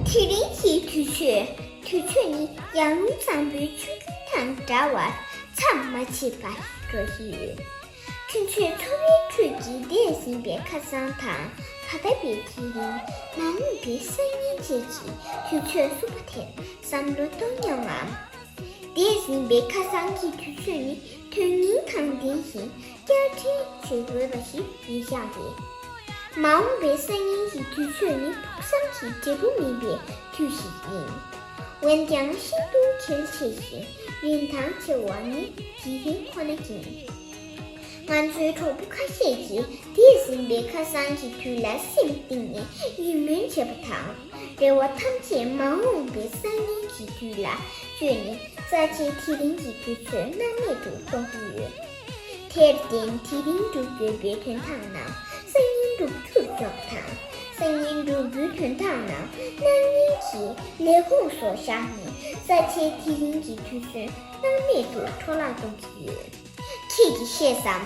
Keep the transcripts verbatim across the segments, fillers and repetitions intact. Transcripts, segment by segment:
དེ་རིང་གི་དུས་ཚོད། དུས་ཚོད་ནི་ཡར་ཀླུང་གཙང་པོའི་ཆུ་རྒྱུན་དང་འདྲ་བར་མཚམས་མ་ཆད་པར་འགྲོ་བཞིན་ཡོད། ཁྱོད་ཚོའི་འཚོ་བའི་ཁྲོད་ཀྱི་འདས་ཟིན་པའི་ཁ་སང་དང་། ད་ལྟ་བའི་དེ་རིང་། མ་འོངས་པའི་སང་ཉིན་བཅས་ཀྱི་དུས་ཚོད་གསུམ་པ་དེར་བསམ་བློ་གཏོང་མྱོང་ངམ། འདས་ཟིན་པའི་ཁ་སང་གི་དུས་ཚོད་ནི་དོན་སྙིང་དང་ལྡན་ཞིང་བསྐྱར་དྲན་བྱེད་དགོས་པ་ཞིག་ཡིན་ཤག་རེད། མ་འོངས་པའི་སང་ཉིན་གྱི་དུས་ཚོད་ནི་ཕུགས་བསམ་གྱི་འབྲས་བུ་སྨིན་པའི་དུས་ཤིག་ཡིན། འོན་ཀྱང་ཤིན་ཏུ་གལ་ཆེ་ཞིང་རིན་ཐང་ཆེ་བ་ནི་དེ་རིང་ཁོ་ན་ཡིན། ང་ཚོའི་གྲོགས་པོ་ཁ་ཤས་ཀྱིས་འདས་ཟིན་པའི་ཁ་སང་གི་དུས་ལ་སེམས་གཏིང་ནས་ཡིད་སྨོན་བྱེད་པ་དང་། རེ་བ་ཐམས་ཅད་མ་འོངས་པའི་སང་ཉིན་གྱི་དུས་ལ་བཅོལ་ནས། རྩ་ཆེའི་དེ་རིང་གི་དུས་ཚོད་སྣང་མེད་དུ་གཏོང་གི་ཡོད། དེར་བརྟེན། དེ་རིང་བསྒྲུབ་དགོས་པའི་དོན་དག་རྣམས་སང་ཉིན་བསྒྲུབ་རྒྱུར་འཇོག་དང་། སང་ཉིན་བསྒྲུབ་རྒྱུའི་དོན་དག་རྣམས་གནངས་ཉིན་གྱི་ལས་ཁུངས་སོགས་བཞག་ནས། རྩ་ཆེའི་དེ་རིང་གི་དུས་ཚོད་སྣང་མེད་དུ་འཕྲོ་བརླག་གཏོང་གི་ཡོད། ཁྱེད་ཀྱིས་ཤེས་སམ།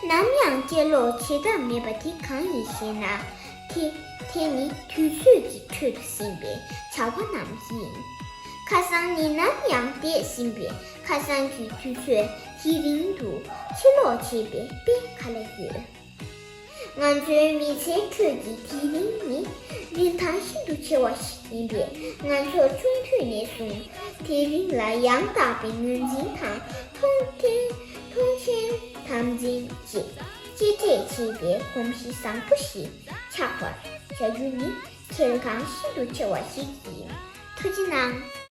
ནམ་ཡང་སྐྱེ་ལོག་བྱེད་ཐབས་མེད་པ་དེ་གང་ཡིན་ཞེ་ན། དེ་དེ་ནི་དུས་ཚོད་ཀྱི་ཁྲོད་དུ་ཟིན་པའི་བྱ་བ་རྣམས་ཡིན། ཁ་སང་ནི་ནམ་ཡང་འདས་ཟིན་པའི་ཁ་སང་གི་དུས་ཚོད་དེ་རིང་དུ་ཕྱིར་ལོག་བྱེད་པའི་དཔེ་ག་ལ་ཡོད། ང་ཚོའི་མི་ཚེའི་ཁྲོད་ཀྱི་དེ་རིང་ནི་རིན་ཐང་ཤིན་ཏུ་ཆེ་བ་ཞིག་ཡིན་པས། ང་ཚོར་ཆུང་དུས་ནས་བཟུང་དེ་རིང་ལ་ཡང་དག་པའི་ངོས་འཛིན་དང་མཐོང་མཐོང་ཆེན་དམ་འཛིན་བཅས་གཅེས་སྤྲས་བྱེད་པའི་གོམས་གཤིས་བཟང་པོ་ཞིག་ཆགས་པར་བྱ་རྒྱུ་ནི་གལ་འགངས་ཤིན་ཏུ་ཆེ་བ་ཞིག་ཡིན། ཐུགས་རྗེ་གནང་།